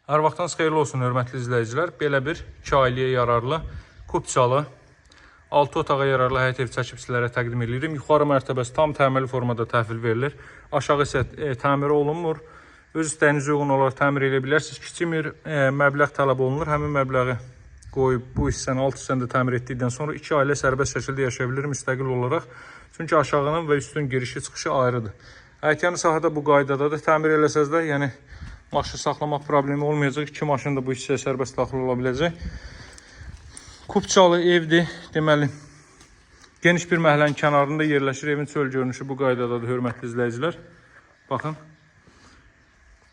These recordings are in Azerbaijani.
Hər vaxtınız xeyirli olsun, hörmətli izləyicilər. Belə bir 2 ailəyə yararlı, kupçalı, 6 otağa yararlı həyət ev çəkib sizlərə təqdim edirəm. Yuxarı mərtəbəsi tam təmirli formada təhvil verilir. Aşağı isə təmir olunmur. Öz istəyinizə uyğun olaraq təmir edə bilərsiniz. Kiçik bir məbləğ tələb olunur. Həmin məbləği qoyub bu hissəni, alt hissəni də təmir etdikdən sonra 2 ailə sərbəst şəkildə yaşaya bilir müstəqil olaraq. Çünki aşağının və üstün girişi çıxışı ayrıdır. Həyətyanı sahədə bu qaydadadır. Təmir eləsəz də, yəni maşın saxlamaq problemi olmayacaq. İki maşın da bu hissəyə sərbəst daxil ola biləcək. Kupçalı evdir. Deməli, geniş bir məhəllənin kənarında yerləşir. Evin çöl görünüşü bu qaydadadır, hörmətli izləyicilər. Baxın.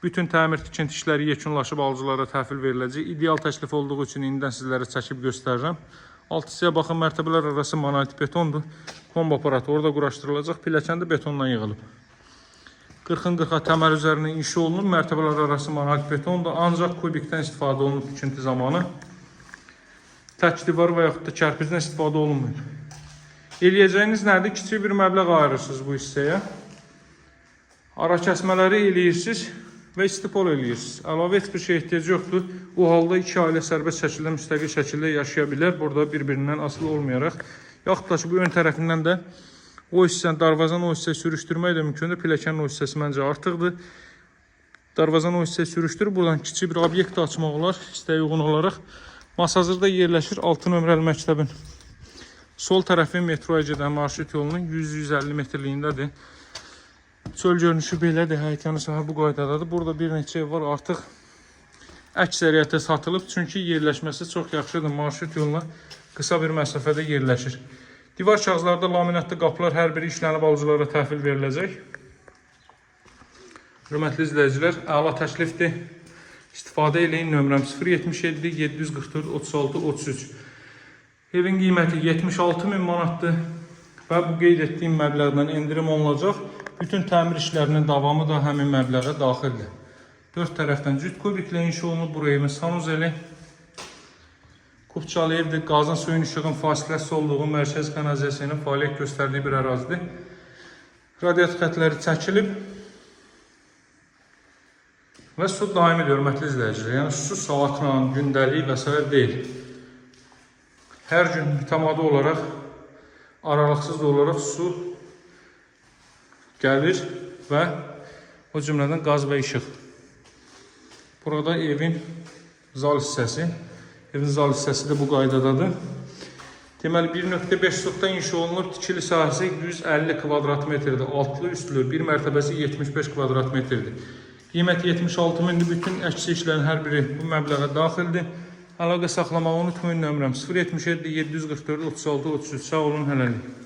Bütün təmir tikinti işləri yekunlaşıb alıcılara təhvil veriləcək. İdeal təklif olduğu üçün indidən sizlərə çəkib göstərirəm. Alt hissəyə baxın, mərtəbələr arası monolit betondur. Kombo aparatı orada quraşdırılacaq. Pilləkən də betondan yığılıb. 40-ın 40-a təməl üzərinə inşa olunub. Mərtəbələr arası monolit betondur. Ancaq kubikdən istifadə olunub tikinti zamanı. Tək divar və yaxud da kərpicdən istifadə olunmuyor. Eləyəcəyiniz nədir? Kiçik bir məbləğ ayırırsınız bu hissəyə. Ara kəsmələri eləyirsiniz və istipol eləyirsiniz. Əlavə heç bir şeyə ehtiyac yoxdur. O halda iki ailə sərbəst şəkildə, müstəqil şəkildə yaşaya bilər. Burada bir-birindən asılı olmayaraq. Yaxud da ki, bu ön tərəfindən də o hissəni, darvazanı o hissəyə sürüşdürmək də mümkündür. Pilləkənin o hissəsi məncə artıqdır. Darvazanı o hissəyə sürüşdürüb buradan kiçik bir obyekt də açmaq olar, istəyə uyğun olaraq. Masazırda yerləşir 6 nömrəli məktəbin sol tərəfi metroya gedən marşrut yolunun 100-150 metrliyindədir. Çöl görünüşü belədir, həyətyanı sahə bu qaydadadır. Burada bir neçə ev var, artıq əksəriyyəti satılıb, çünki yerləşməsi çox yaxşıdır. Marşrut yoluna qısa bir məsafədə yerləşir. Divar kağızlarda laminatlı qapılar hər biri işlənib alıcılara təhvil veriləcək. Hörmətli izləyicilər, əla təklifdir. İstifadə eləyin. Nömrəm 077 744 36 33. Evin qiyməti 76 min manatdır və bu qeyd etdiyim məbləğdən endirim olunacaq. Bütün təmir işlərinin davamı da həmin məbləğə daxildir. Dörd tərəfdən cüt kubiklə inşa olunub. Bura evin sanuzeli. Kupçalı evdir. Qazın, suyun, işığın fasiləsiz olduğu, mərkəz kanalizasiyasının fəaliyyət göstərdiyi bir ərazidir. Radiator xətləri çəkilib. Və su daimidir, hörmətli izləyicilər. Yəni su saatla, gündəlik və s. deyil. Hər gün mütəmadi olaraq, aralıqsız olaraq su gəlir və o cümlədən qaz və işıq. Burada evin zal hissəsi. Evin zal hissəsi də bu qaydadadır. Deməli 1.5 sotda inşa olunub. Tikili sahəsi 150 kvadrat metrdir. Altlı üstlü, bir mərtəbəsi 75 kvadrat metrdir. Qiyməti 76 mindir. Bütün əksi işlərin hər biri bu məbləğə daxildir. Əlaqə saxlamağı unutmayın. Nömrəm 077 744 36 33. Sağ olun, hələlik.